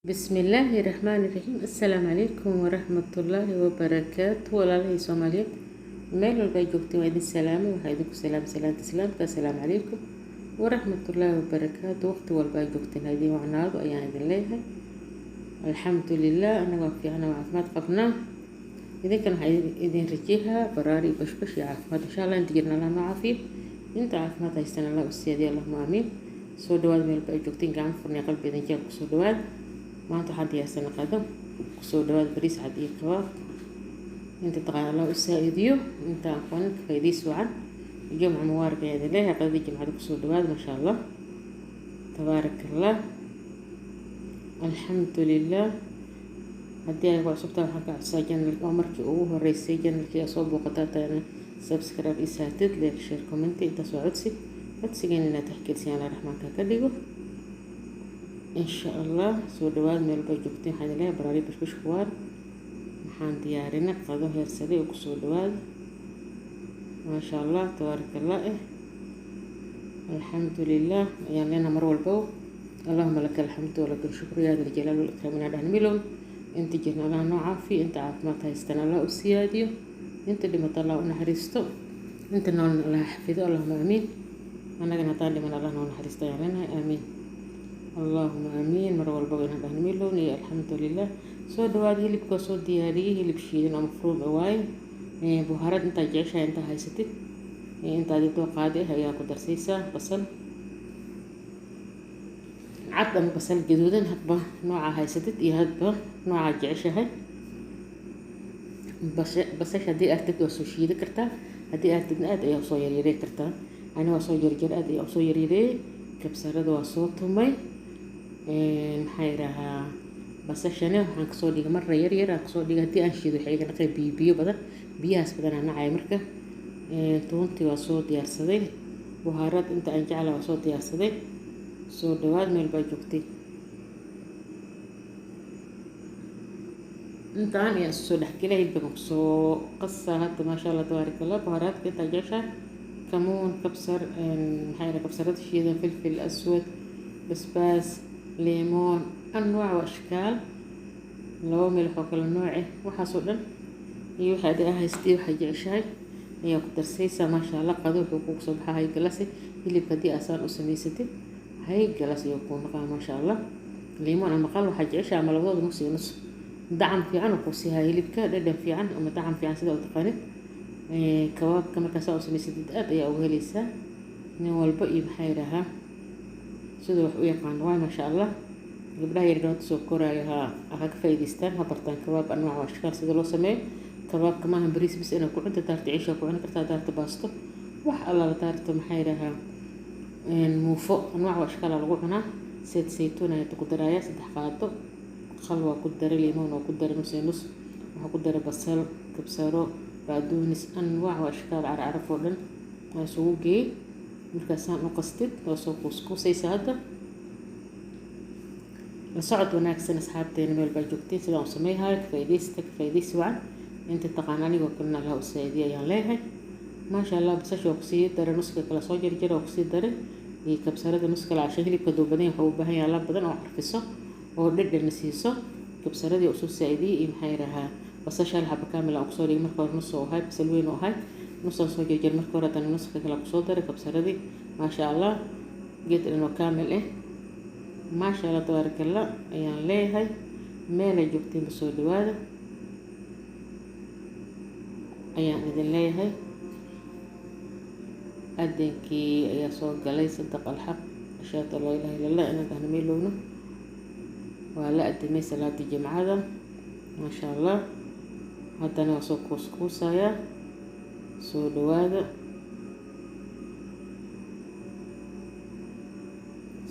Bismillaahi Raxmaani Raxiim. Assalaamu calaykum waraxmatullaahi wabarakaatu. Walaalahii Soomaaliyeed meel walba ay joogteen, waa idin salaamay. Waxaa idinku salaam salaanta islaamka: assalaamu calaykum waraxmatullaahi wabarakaatu. Waqti walba ay joogteen ha idiin wacnaado ayaan idin leeyahay. Alxamdulilah, anagoo fiicana, caafimaad qabnaa. Idinkana waxaa idin rajeehaa baraari, bashbash iyo caafimaad, insha Allah. Inta jirna Allah noo caafiyo, inta caafimaad haystana Allah u siyaadiyo. Allahuma aamiin. Soo dhawaad meel walba ay joogteen, gacmo furnay, qalbi idin jeel kusoo dhawaad. Maanta waxaan diyaarsanay qado. Kusoo dhawaad bariis cad iyo kabaab. Inta taqaan Allah u saa-idiyo, inta aqoonin ka faa'iidaysi wacan. Jumca mubaarak ayaa idin leeyahay. Qadadii jimcada kusoo dhawaad. Maasha Allah, tabaaraka Allah, alxamdulilah. Haddii ay ku cusubtahay, waxaan ka codsaa channel oo markii ugu horeysay channelkii soo booqataa tahayna, subscribe ii saartid, like, share, comment. Intaas waa codsi. Codsigeena inaad tixgelisay Allah raxmaanka ka dhigo, insha Allah. Soo dhawaad meel bay joogteen. Waxaan idin leeyahay baraari, bashbash, kuwaar. Waxaan diyaarinay qado heer sare oo kusoo dhawaad. Maasha Allah, tabaaraka Allah. Alxamdulilah ayaan leenahay mar walbo. Allahuma laka alxamdu walaka alshukru yaa dal jalaal wal ikraam. Inaa dhahna milown. Inta jirna Allah noo caafiyo, inta caafimaad haystana Allah u siyaadiyo, inta dhimata Allah u naxariisto, inta noolna Allah xafido. Allahuma aamiin. Annagana haddaan dhiman, Allah noo naxariisto ayaan leenahay. Aamiin, allahuma aamiin. Mar walbaba inaan dhahno milown iyo alxamdulilah. Soo dhawaad. Hilibka soo diyaariyey, hilib shiidan oo mafruum waaye. Buhaarad intaa jeceshahay, intaa haysatid, intaad idoo qaadi ah ayaa ku darsaysaa. Basal cad ama basal gaduudan, hadba noocaa haysatid iyo hadba noocaa jeceshahay. Basasha haddii artid waa soo shiidi kartaa, haddii artidna aad ayaa usoo yaryarey kartaa. Ani waa soo jarjar, aad ayaa usoo yaryareeyey. Kabsarada waa soo tumay. Maxaa yidhaahaa, basashana waxaan kasoo dhigay marra yar yar aan kasoo dhigay. Haddii aan shiido, waxay iga dhaqay biyo, biyo badan, biyahaas badan aan nacaya. Marka tuuntii waa soo diyaarsaday, buhaaraad inta aan jecla waa soo diyaarsaday. Soo dhawaad meel baa joogtay. Intaan ayaan isu soo dhexgelay, hilibkan kusoo qasaa hadda. Maasha Allah, tabaaraka Allah. Buhaaraadka intaa jeceshahay: kamuun, kabsar, maxaa yidhaha, kabsarada shiidan, filfil aswad, basbaas, liimoon, anwaac wa ashkaal, laba milix oo kala nooce, waxaasoo dhan iyo waxa adi haystay, waxaa jeceshahay ayaa ku darsaysaa. Maasha Allah, qado wuxuu kugu soo baxaa high class. Hilibka haddii asaan u samaysatid, high class ayuu kuu noqaa, maasha Allah. Liimoon ama qal waxaa jeceshahay, ama labadooda nus iyo nus. Dacam fiican oo kuu siihaa hilibka, dhadhan fiican ama dacam fiican, sida u taqaanid. Kabaabka markaa saa u samaysatid, aad ayaa uga heleysaa. Nin walba iyo maxaa yidhaahaa, siduu wax u yaqaan waay. Maasha Allah, gabdhaha yaryar hadda soo koraayo ha ka faa'iidaystaan, ha bartaan kabaab anwaac wa ashkaal sida loo sameeyo. Kabaabka maaha bariis bis inaad ku cunto. Daarta ciisha ku cuni kartaa, daarta baasto, wax allaala daarta, maxaa yidhaahaa, muufo, anwaac wa ashkaala lagu cunaa. Seed saytuun ayaa ku daraaya, 3 qaado. Khal waa ku daray, liimoon waa ku daray, nus iyo nus waxaa ku daray, basal, kabsaro, baaduunis, anwaac wa ashkaal, carcaraf oo dhan waa isugu geeyey. Markaasaan u qastid, waa soo kuuskuusaysa. Hadda la socod wanaagsan, asxaabteena meel baa joogteen. Sidaan u sameeyhayo ka faa'iidaysta, ka faa'iidaysi wacan. Inta taqaan anigoo kalena Allah u saa'idiya ayaan leeyahay. Maasha Allah, basasha waa kusii daray, nuska kala soo jarjara waa kusii daray, iyo kabsarada nus kale. Casho hilibka duu badan yahay, wuxuu u baahan yahay alaab badan oo carfiso oo dhadhan siiso. Kabsaradii usoo saa'idiyey iyo maxaa yidhaahaa, basasha hal xaba kaamil aan kusoo dhigay. Marka hore nus oo ahay, basal weyn oo ahay, nusaan soo jarjar marka hore, haddana nuska kale kusoo daray kabsaradii. Maasha Allah, geed dhan oo kaamil ah. Maasha Allah, tabaaraka Allah ayaan leeyahay. Meelay joogteenba soo dhawaada ayaan idin leeyahay. Adenkii ayaa soo galay. Sadaq alxaq, ashhadu an laa ilaha illa Allah inaan dhahno meelowno. Waa la adimay salaadii jimcada. Maasha Allah, haddana waa soo kuuskuusayaa. Soo dhawaada.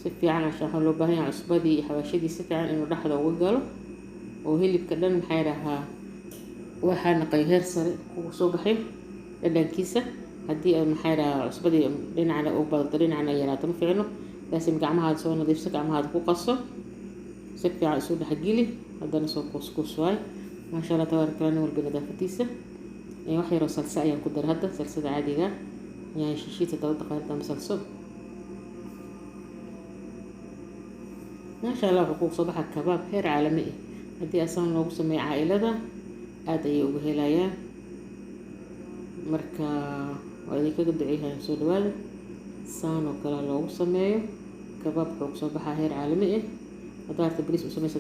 Si fiican casha waxaa loo baahan yahay cusbadii iyo xawaashadii si fiican inuu dhexda uga galo oo hilibka dhan, maxaa yidhaahaa, waxaa naqay heer sare kugu soo baxay dhadhankiisa. Haddii ay, maxaa yidhahaa, cusbadii dhinacna u badato, dhinacna ay yaraato, ma fiicno. Laasim gacmahaada soo nadiifso, gacmahaada ku qaso, si fiican isu dhexgeli, haddana soo kuuskuus waay. Maasha Allah, tabaaraka Allah. Nin walba nadaafadiisa. Wax yaroo salsa ayaan ku daray hadda, salsada caadiga, yaanyo shishiid haddaad u taqaanid ama salso. Maasha Allah, wuxuu kugu soo baxa kabaab heer caalami ah. Haddii asaan loogu sameeyo caa-ilada aada ayay uga helayaan. Marka waa idinkaga duceeyahay, soo dhawaada. Saan oo kale loogu sameeyo kabaab, wuxuu kusoo baxaa heer caalami ah. Hadaarta bariis u sameysa,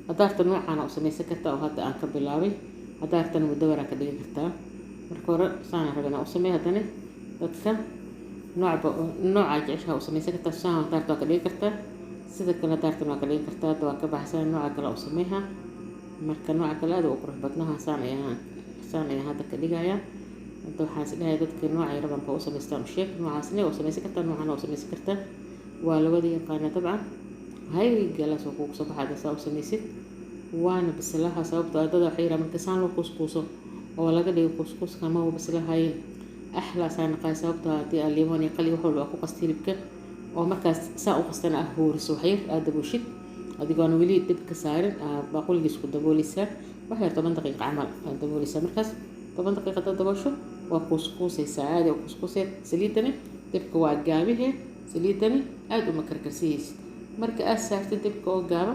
hadaarta noocaana u sameysan kartaa oo hadda aan ka bilaabay, hadaartana mudawaraa ka dhigi kartaa. Marka hore saana raba inaan u sameeyo, haddana dadka noocba noocaa jeceshaha u sameysan kartaa. Saan hadaarta waa ka dhigi kartaa, sida kale hadaartana waa ka dhigi kartaa. Hadda waa ka baxsan, nooca kale u sameeha. Marka nooca kale aad u qurux badnaha, saan ayaan hadda ka dhigayaa. Hadda waxaan is dhahay dadka noocay rabaan ba u samaystaan u sheeg. Noocaasna waa u samaysan kartaa, noocana waa u samaysan kartaa, waa labada yaqaana dabcan. Hay galaas oo kugu soo baxaa saa u samaysid, waana bislaha. Sababta dada waxay yidhaha marka saan loo kuuskuuso oo laga dhigo kuuskuuska ma uu bislahayn axlaa saa naqaay. Sababta haddii aad liimoon iyo qali wax walba ku qasta hilibka oo markaas saa u qastana ah huuriso, waxyar aad daboshid adigoon weli dib ka saarin, baaquligiis ku dabooleysaa wax yar, 10 daqiiqa camal aad dabooleysaa. Markaas 10 daqiiqa hadaad daboosho, waa kuuskuusaysaa, caadi oo kuuskuusee. Saliidani dabka waa gaabihe, saliidani aada uma karkarsihaysid. Marka aad saartid dabka oo gaaba,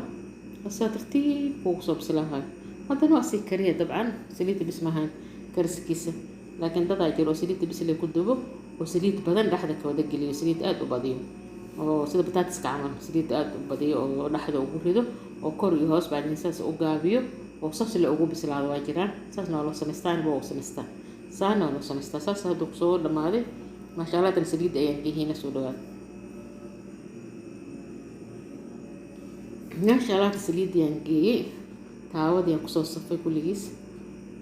asaa tartiib kuugu soo bislaahayo. Haddana waa sii kariya dabcan, saliidda bis maahan kariskiisa, laakiin dadaa jiro oo saliidda bis le ku dubo oo saliid badan dhexda ka wada geliyo, saliid aada u badiyo oo sida bataatiska camal saliid aada u badiyo oo dhexda ugu rido oo kor iyo hoos bacdin saas u gaabiyo oo saas le ugu bislaado waa jiraan. Saasna waa loo samaystaa, aniga waa u samaystaa, saana waa loo samaystaa. Saas hadduu kusoo dhamaaday, maasha Allah. Tan saliidda ayaan gehina, soo dhawaad. Maasha Allah, saliidda ayaan geeyey, taawadii aan kusoo safay kulligiis.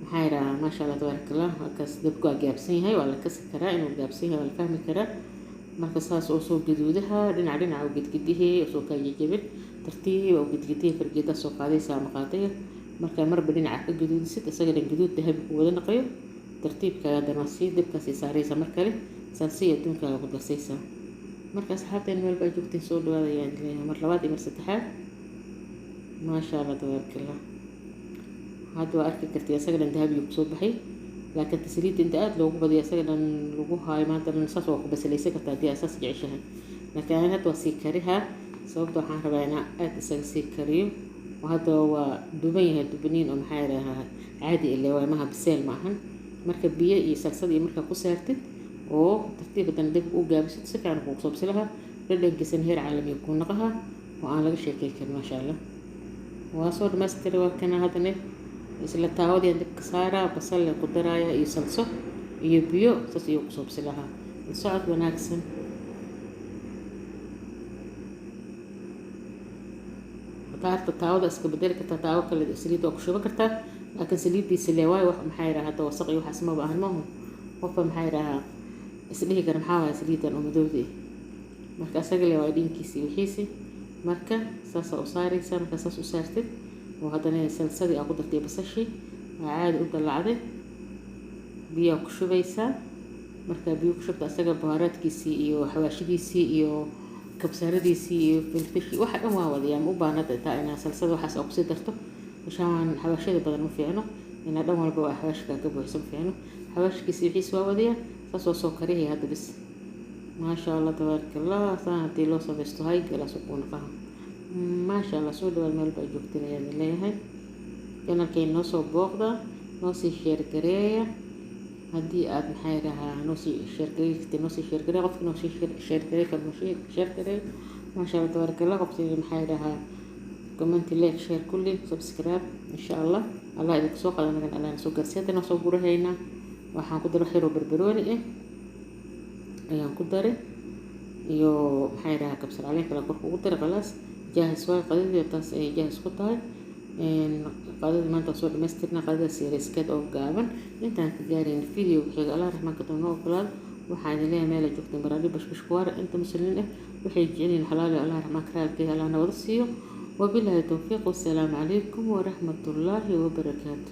Maxaa yidhahaa, maasha Allah, tabaaraka Allah. Halkaas dabku waa gaabsan yahay, waa la kasi karaa inuu gaabsan yahay, waa la fahmi karaa. Marka saas oo soo gaduudaha, dhinac dhinaca u gedgedihii oo soo kaa jejebin, tartiib oo gedgedihi. Fargeedaa soo qaadaysa ama qaadaya, marka marba dhinaca ka gaduudisid, isaga dhan gaduud dahabi ku wada naqayo. Tartiibkaaga haddana sii dabkaa sii saaraysa, mar kale salsiya adduunkaaga ku darsaysaa. Marka asxaabteen meel baa joogteen, soo dhawaada ayaan leeyahay mar labaad iyo mar saddexaad. Maasha Allah, tabaaraka Allah. Hadda waa arki kartay isaga dhan dahabiga kusoo baxay, laakiin tasliidda inta aada loogu badiyo isaga dhan lagu haayo maanta dhan, saas waa ku basilaysan kartaa haddii aad saas jeceshahay. Laakiin ani hadda waa sii karihaa, sababta waxaan rabaa inaan aada isaga sii kariyo oo hadda waa duban yahay, dubaniin oo maxaa yidhahaa caadi ile waay, maha biseel ma ahan. Marka biyo iyo salsad iyo markaa ku saartid oo tartiib haddana dib u gaabisid, si fiican kugu soo bisilaha, dhadhankiisana heer caalamiya kuu naqaha oo aan laga sheekey karin. Maasha Allah, waa soo dhamaystira. Waa kana haddana isla taawadii dabka saaraa, basal ku daraaya iyo salso iyo biyo, saas ayuu kusoo bisilahaa. Socod wanaagsan. Taarta taawada iska bedeli kartaa, taawo kale saliid waa ku shuban kartaa, laakiin saliiddiisa lee waayo wax maxaa yidhaha hadda wasaq iyo waxaas maba ahan maahu. Qofka maxaa yidhahaa isdhihi kara maxaa waaya saliidan oo madowda ah. Marka asaga le waayo dhinkiisi iyo wixiisi. Marka saasaa u saaraysaa. Marka saas u saartid oo haddana salsadii aa ku dartay, basashii waa caadi u dallacday, biyaa ku shubaysaa. Markaa biyo ku shubta, asaga bahaaraadkiisii iyo xawaashidiisii iyo kabsaaradiisii iyo filfishii waxa dhan waa wadayaa. Ma u baahna taa inaa salsada waxaas aa kusii darto, mashaan xawaashada badan ma fiicno inaa dhan walba waa xawaashkaa ka buuxso, ma fiicno. Xawaashkiisii wixiisi waa wadayaa, saas waa soo karihaya hadda bis. Maasha Allah, tabaaraka Allah. Saan haddii loo samaysto hay galaas kuu naqaha. Maasha Allah, soo dhawaad meel baa joogtin ayaan leeyahay. Channelkay noo soo booqda, noo sii share gareeya. Haddii aad maxaa yidhahaa noo sii share gareey kartid, noo sii share gareey. Qofki noo sii share gareey karo noo sii share gareey. Maasha Allah, tabaaraka Allah. Qofkii maxaa yidhahaa comment, like, share, kulli subscribe, insha Allah. Allah idinku soo qaada, nagan Allah soo gaarsiiya. Hadda noo soo gurahaynaa, waxaan ku daray wax yaroo barbarooni ah ayaan ku daray iyo maxaa yidhahaa kabsar caleen kale korka ugu daray. Khalaas, jaahis waay qadadii, taas ayay jaahis ku tahay qadadii. Maanta soo dhamaystirna qadadaas yareyskeed oo gaaban. Intaan ka gaarayn video xiga, Allah raxmaanka doon noo ogolaado, waxaan idin leeyahay meel ay joogteen baraadhi bashbash kuwaara. Inta muslimiin ah waxay jecel yihiin xalaal Allah raxmaanka raalkeeda Allah na wada siiyo. Wabilaahi towfiiq, wassalaamu calaykum waraxmatullaahi wabarakaatu.